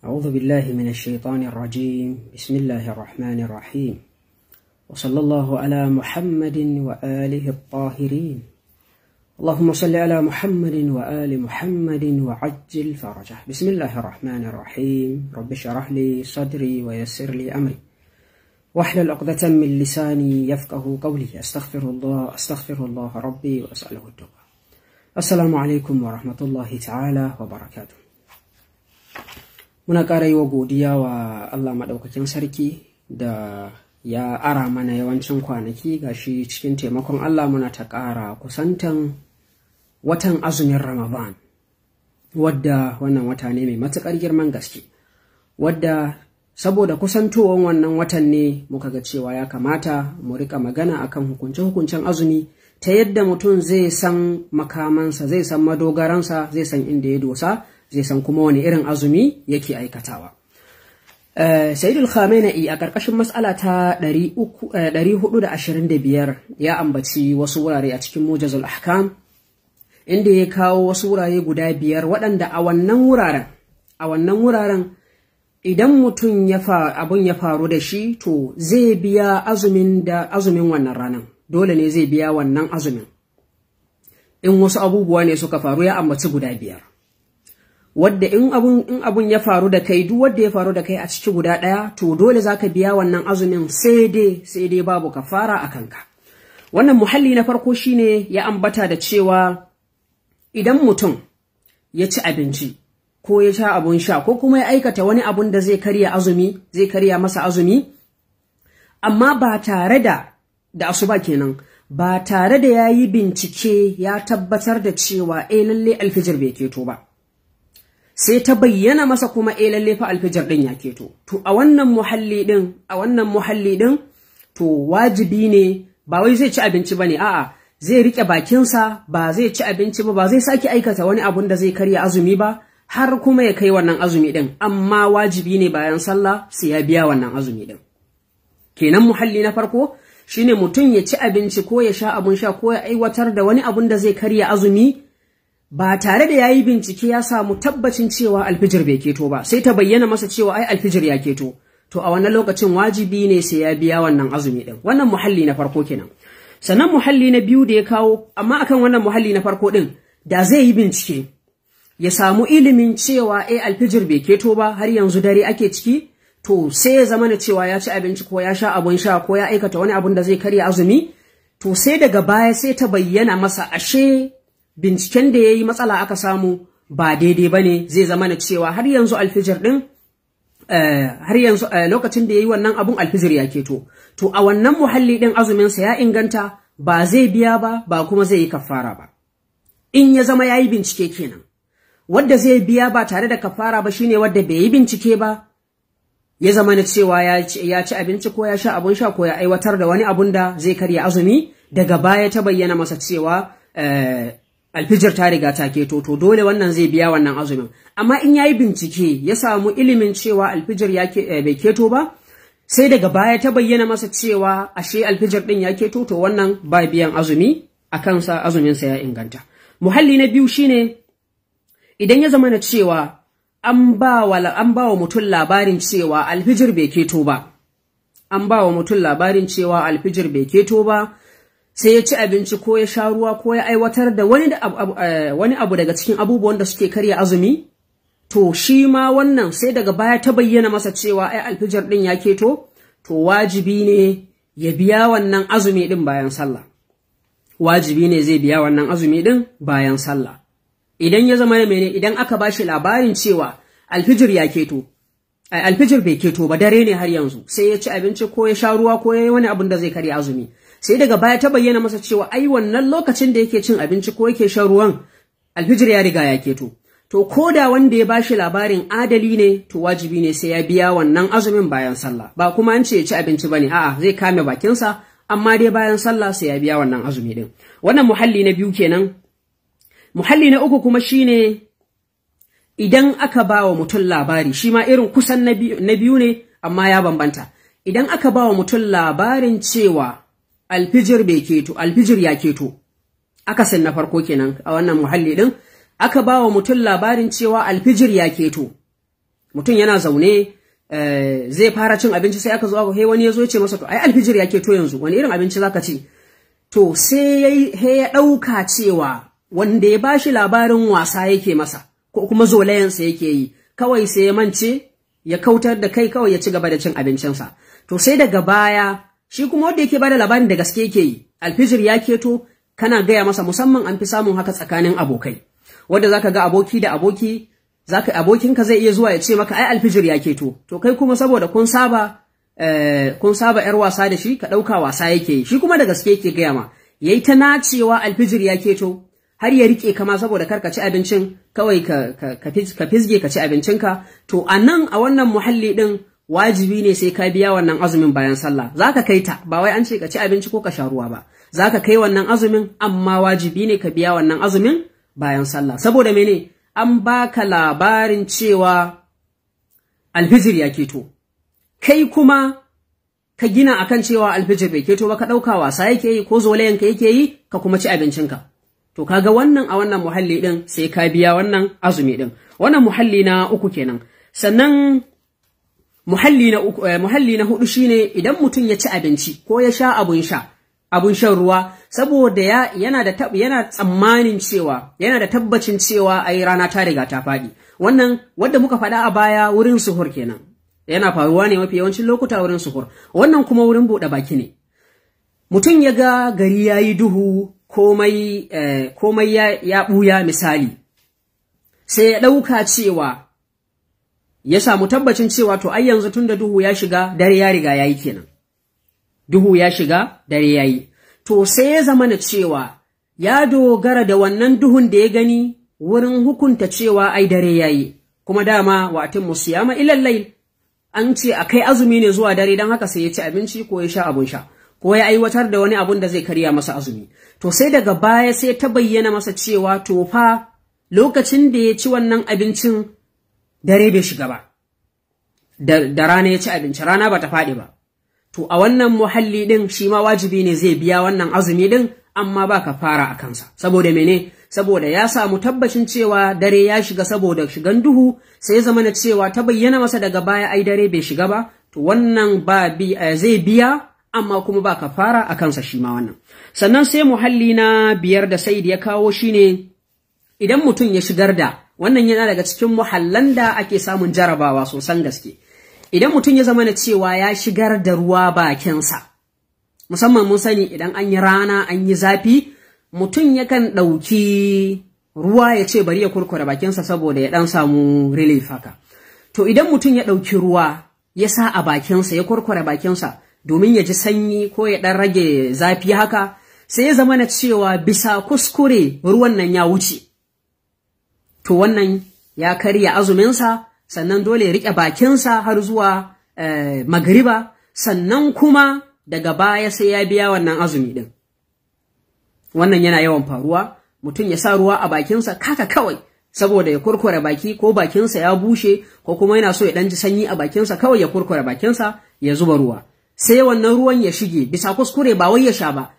أعوذ بالله من الشيطان الرجيم. بسم الله الرحمن الرحيم، وصلى الله على محمد وآله الطاهرين. اللهم صل على محمد وآل محمد وعجل فرجه. بسم الله الرحمن الرحيم. رب اشرح لي صدري ويسر لي أمري واحلل عقدة من لساني يفقه قولي. أستغفر الله أستغفر الله ربي وأسأله التوبة. السلام عليكم ورحمة الله تعالى وبركاته. Muna ƙara yi wa godiya wa Allah maɗaukakin sarki da ya ara mana yawancin kwanaki, gashi cikin taimakon Allah muna ta ƙara kusantan watan azumin Ramadan, wadda wannan wata ne mai matuƙar girman gaske, wadda saboda kusantowan wannan watan ne muka ga cewa ya kamata mu rika magana akan hukunce-hukuncen azumi, ta yadda mutum zai san makamansa, zai san madogaransa, zai san inda ya dosa, zai san kuma wani irin azumi yake aikatawa. Sayyidul Khamenei a ƙarƙashin mas'ala ta 425 ya ambaci wasu wurare a cikin Mujazul Ahkam, inda ya kawo wasu wurare guda 5 waɗanda a wannan wuraren idan mutum abun ya faru da shi, to zai biya azumin wannan ranan. Dole ne zai biya wannan azumin. In wasu abubuwa ne suka faru, ya ambaci guda 5. Wadda in abun ya faru da kai, duk wadda ya faru da kai a ciki guda ɗaya, to dole zaka biya wannan azumin, sai dai babu kafara a kanka. Wannan muhalli na farko shine ya ambata da cewa idan mutum ya ci abinci ko ya sha abun sha ko kuma ya aikata wani abun da zai karya azumi, zai karya masa azumi, amma ba tare da asuba kenan, ba tare da yayi bincike ya tabbatar da cewa lalle alfijir bai keto ba, sai ta bayyana masa kuma lalle fa alfijir din ya keto. To a wannan muhalli din to wajibi ne, ba wai zai ci abinci bane, a'a, zai rike bakinsa, ba zai ci abinci ba, ba zai sake aikata wani abun da zai karya azumi ba har kuma ya kai wannan azumi din, amma wajibi ne bayan sallah sai ya biya wannan azumi din. Kenan muhalli na farko shine mutum ya ci abinci ko ya sha abun sha ko ya aiwatar da wani abun da zai karya azumi ba tare da yayi bincike ya samu tabbacin cewa alfijir bai keto ba, sai ta bayyana masa cewa ai alfijir ya keto. To a wannan lokacin wajibi ne sai ya biya wannan azumi din. Wannan muhalli na farko kenan. Sannan muhalli na biyu da ya kawo, amma akan wannan muhalli na farko din, da zai yi bincike ya samu ilimin cewa alfijir bai keto ba, har yanzu dare ake ciki, to sai ya zama na cewa ya ci abinci ko ya sha abun sha ko ya aikata wani abun da zai karya azumi, to sai daga baya sai ta bayyana masa ashe binciken da ya yi matsala aka samu ba daidai ba ne, zai zama na cewa har yanzu alfijir ɗin, har yanzu lokacin da ya yi wannan abun alfijir ya keto. To a wannan muhalli ɗin azuminsa ya inganta, ba zai biya ba, ba kuma zai yi kafara ba. In ya zama ya yi bincike kenan. Wadda zai biya ba tare da kafara ba shine wadda bai yi bincike ba, ya zama na cewa ya ci abinci ko ya sha abun sha ko ya aiwatar da wani abun da zai karya azumi, daga baya ta bayyana masa cewa alfijir ta riga ta keto, to dole wannan zai biya wannan azumin. Amma in yayi bincike ya samu ilimin cewa alfijir ya bai keto ba, sai daga baya ta bayyana masa cewa ashe alfijir din ya keto, to wannan ba biyan azumi a kansa, azumin sa ya inganta. Muhalli na biyu shine idan ya zama na cewa an ba wa mutum labarin cewa alfijir bai keto ba, an ba wa mutum labarin cewa alfijir bai keto ba, sai ya ci abinci ko ya sha ruwa ko ya aiwatar da wani abu daga cikin abubuwan da suke karya azumi, to shi ma wannan sai daga baya ta bayyana masa cewa ai alfijir din ya keto, to wajibi ne ya biya wannan azumi din bayan sallah. Wajibi ne zai biya wannan azumi din bayan sallah. Idan ya zama mene, idan aka bashi labarin cewa alfijir ya keto, alfijir bai keto ba, dare ne har yanzu, sai ya ci abinci ko ya sha ruwa ko ya yi wani abun da zai karya azumi, sai daga baya ta bayyana masa cewa ai wannan lokacin da yake cin abinci ko yake shan ruwan alfijir ya riga ya keto, to ko da wanda ya bashi labarin adali ne, to wajibi ne sai ya biya wannan azumin bayan sallah. Ba kuma an ce ya ci abinci bane, a'a, zai kame bakinsa, amma dai bayan sallah sai ya biya wannan azumi din. Wannan muhalli na biyu kenan. Muhalli na uku kuma shine idan aka ba wa mutum labari, shi ma irin kusan na biyu ne amma ya bambanta. Idan aka ba wa mutum labarin cewa alfijir bai keto, alfijir ya keto, akasin na farko kenan a wannan muhalli din, aka ba wa mutum labarin cewa alfijir ya keto, Mutum yana zaune zai fara cin abinci, sai aka zo aka wani ya zo ya ce masa, to ai alfijir ya keto yanzu, wani irin abinci zaka ci? To sai ya ɗauka cewa wanda ya bashi labarin wasa yake masa ko kuma zolayensa yake yi, kawai sai ya mance, ya kautar da kai, kawai ya ci gaba da cin abincinsa. To sai daga baya shi kuma wanda yake bada labarin da gaske yake yi, alfijir ya keto, kana gaya masa. Musamman an fi samun haka tsakanin abokai, wanda zaka ga aboki da aboki, zaka abokinka zai iya zuwa ya ce maka ai alfijir ya keto. To kai kuma saboda kun saba yar wasa da shi, ka ɗauka wasa yake yi, shi kuma da gaske yake gaya ma. Yayi ta nacewa alfijir ya keto har ya rike kama saboda kar ka ci abincin, kawai ka fizge ka ci abincinka. To a nan, a wannan muhalli din, wajibi ne sai ka biya wannan azumin bayan sallah. Zaka kai ta, ba wai an ce ka ci abinci ko ka sha ruwa ba, zaka kai wannan azumin, amma wajibi ne ka biya wannan azumin bayan sallah. Saboda mene? An baka labarin cewa alfijir ya keto, kai kuma ka gina akan cewa alfijir bai keto ba, ka ɗauka wasa yake yi ko zolayenka yake yi, ka kuma ci abincinka. To kaga wannan, a wannan muhalli din sai ka biya wannan azumi din. Wannan muhalli na uku kenan. Sannan muhalli na uku, muhalli na hudu shine idan mutum ya ci abinci ko ya sha abun sha, abun shan ruwa, saboda yana tsammanin cewa, yana da tabbacin cewa ai rana ta riga ta faɗi. Wannan wanda muka faɗa a baya wurin suhur kenan, yana faruwa ne mafi yawancin lokuta wurin suhur. Wannan kuma wurin buɗe baki ne. Mutum ya ga gari ya yi duhu, komai ya ɓuya misali, sai ya ɗauka cewa, ya samu tabbacin cewa to ai yanzu tun da duhu ya shiga, dare ya riga ya yi kenan. Duhu ya shiga, dare ya yi. To sai ya zama na cewa ya dogara da wannan duhun da ya gani wurin hukunta cewa ai dare ya yi, kuma dama wa atimmu siyama ilal layl, an ce a kai azumi ne zuwa dare. Don haka sai ya ci abinci ko ya sha abun sha ko ya aiwatar da wani abun da zai karya masa azumi. To sai daga baya sai ta bayyana masa cewa to fa lokacin da ya ci wannan abincin dare bai shiga ba, da rana ya ci abinci, rana ba ta faɗi ba. To a wannan muhalli din shi ma wajibi ne zai biya wannan azumi din, amma ba kafara a kansa. Saboda mene? Saboda ya samu tabbacin cewa dare ya shiga saboda shigan duhu, sai ya zama na cewa ta bayyana masa daga baya ai dare bai shiga ba. To wannan ba bi, zai biya, amma kuma ba kafara a kansa shi ma wannan. Sannan sai muhalli na biyar da Said ya kawo shine idan mutum ya shigar da wannan, yana daga cikin muhallan da ake samun jarabawa sosan gaske. Idan mutum ya zama na cewa ya shigar da ruwa bakinsa, musamman mun sani idan an yi rana, an yi zafi, mutum yakan ɗauki ruwa ya ce bari ya kurkure bakinsa saboda ya ɗan samu relief haka. To idan mutum ya ɗauki ruwa ya sa a bakinsa, ya kurkure bakinsa domin ya ji sanyi ko ya ɗan rage zafi haka, sai ya zama na cewa bisa kuskure ruwan nan ya wuce, to wannan ya karya azuminsa. Sannan dole ya riƙe bakinsa har zuwa magriba, sannan kuma daga baya sai ya biya wannan azumi ɗin. Wannan yana yawan faruwa, mutum ya sa ruwa a bakinsa kaka kawai saboda ya kurkure baki, ko bakinsa ya bushe, ko kuma yana so ya ɗan ji sanyi a bakinsa, kawai ya kurkure bakinsa ya zuba ruwa, sai wannan ruwan ya shige bisa kuskure, ba wai ya sha ba.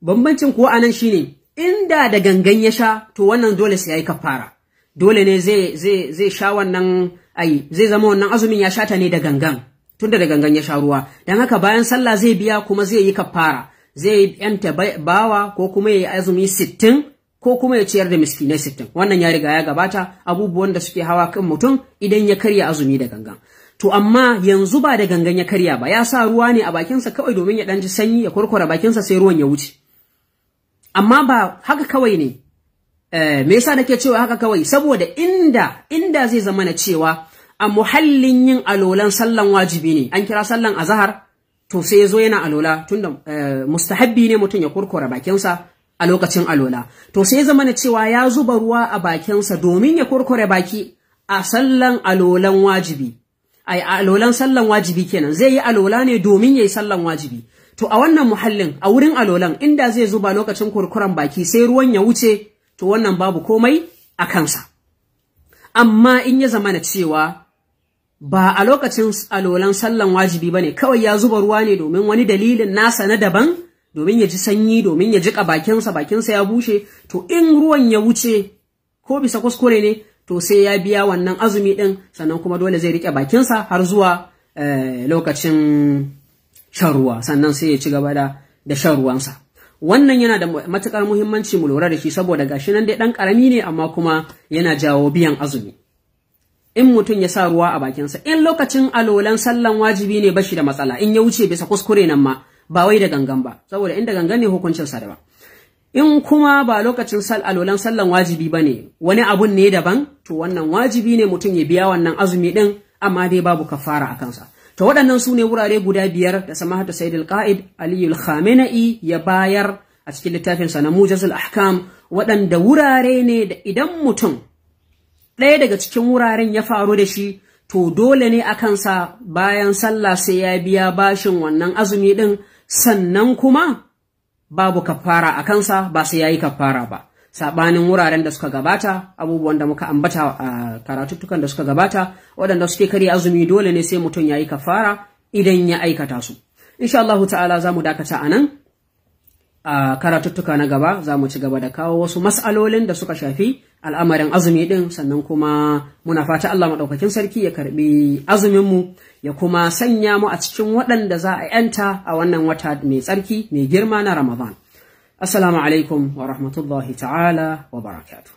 Bambancin kuwa anan shine inda da gangan ya sha, to wannan dole sai yayi kafara. Dole ne zai sha wannan, ai zai zama wannan azumin ya sha ta ne da gangan, tunda da gangan ya sha ruwa. Dan haka bayan sallah zai biya, kuma zai yi kafara, zai yanta bawa, ko kuma ya yi azumi 60, ko kuma ya ciyar da miskinai 60. Wannan ya riga ya gabata, abubuwan da suke hawa kan mutum idan ya karya azumi da gangan. To amma yanzu ba da gangan ya karya ba, ya sa ruwa ne a bakinsa kawai domin ya ɗan ji sanyi, ya kurkura bakinsa, sai ruwan ya wuce. Amma ba haka kawai ne. Me yasa nake cewa haka kawai? Saboda inda zai zama na cewa a muhallin yin alolan sallan wajibi ne, an kira sallan azahar, to sai ya zo yana alola, tunda mustahabbi ne mutum ya kurkura bakinsa a lokacin alola. To sai ya zama na cewa ya zuba ruwa a bakinsa domin ya kurkure baki a sallan alolan wajibi. Ai alolan sallan wajibi kenan, zai yi alola ne domin yayi sallan wajibi. To a wannan muhallin, a wurin alolan, inda zai zuba lokacin kurkuren baki sai ruwan ya wuce, to wannan babu komai a kansa. Amma in ya zama na cewa ba a lokacin alolan sallan wajibi bane, kawai ya zuba ruwa ne domin wani dalilin nasa na daban, domin ya ji sanyi, domin ya jika bakinsa, bakinsa ya bushe, to in ruwan ya wuce ko bisa kuskure ne, to sai ya biya wannan azumi ɗin, sannan kuma dole zai riƙe bakinsa har zuwa lokacin shan ruwa, sannan sai ya ci gaba da shan ruwansa. Wannan yana da matuƙar muhimmanci mu lura da shi, saboda gashi nan dai ɗan ƙarami ne, amma kuma yana jawo biyan azumi. In mutum ya sa ruwa a bakinsa in lokacin alolan sallan wajibi ne, bashi da matsala in ya wuce bisa kuskure, nan ma ba wai da gangan ba, saboda inda gangan ne hukuncin sa daban. In kuma ba lokacin alolan sallan wajibi bane, wani abun ne daban, to wannan wajibi ne mutum ya biya wannan azumi din, amma dai babu kafara a kansa. To waɗannan su ne wurare guda biyar da Samahatu Sayyidul Qa'id Aliyul Khamenei ya bayar a cikin littafinsa na Mujazul Ahkam, waɗanda wurare ne da idan mutum ɗaya daga cikin wuraren ya faru da shi, to dole ne a kansa bayan sallah sai ya biya bashin wannan azumi ɗin, sannan kuma babu kafara a kansa, ba sai ya yi kafara ba. Saɓanin wuraren da suka gabata, abubuwan da muka ambata a karatuttukan da suka gabata, waɗanda suke karya azumi, dole ne sai mutum ya yi kafara idan ya aikata su. Insha Allah ta'ala za mu dakata a nan. A karatuttuka na gaba za mu ci gaba da kawo wasu mas'alolin da suka shafi al'amarin azumi din, sannan kuma muna fata Allah maɗaukakin sarki ya karbi azuminmu, ya kuma sanya mu a cikin waɗanda za a ‘yanta a wannan wata mai tsarki mai girma na Ramadan. Assalamu alaikum wa rahmatullahi ta'ala wa barakatuh.